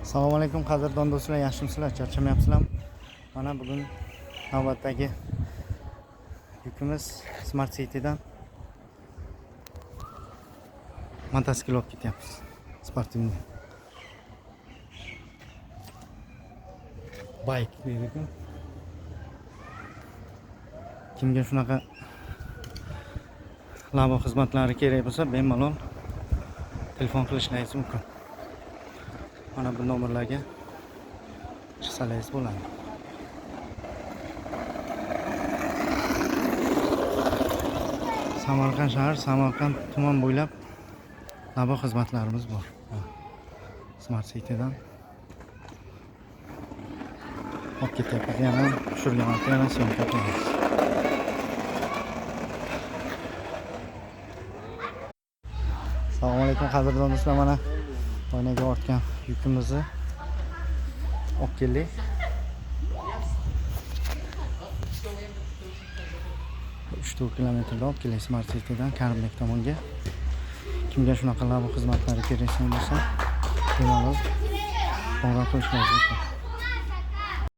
Assalomu alaykum qadrdon do'stlar, yaxshimisizlar, charchamayapsizlarmi? Mana bugun navbatdagi yukimiz Smart City'dan mototsikl olib ketyapmiz. Sportivniy. Bike deydi-ku. Kimga shunaqa labo xizmatlari kerak bo'lsa, bemalol telefon qilishlaringiz mumkin. Mana bu nomerlarga chiqsalaringiz bo'ladi. Samarqand shahar, Samarqand tuman bo'ylab labo xizmatlarimiz bor. Smart City'dan olib ketyapmiz. Yana tushirgan vaqtda yana syomka qilamiz. Assalomu alaykum qadrdon do'stlar, mana oynaga ortgan yukimizni olib keldik. 3-4 kilometrda olib keldik Smart City'dan Karimbek tomonga. Kimga shunaqa labo xizmatlari kerak bo'lsa, bemalol qo'ng'iroq qilishingiz mumkin.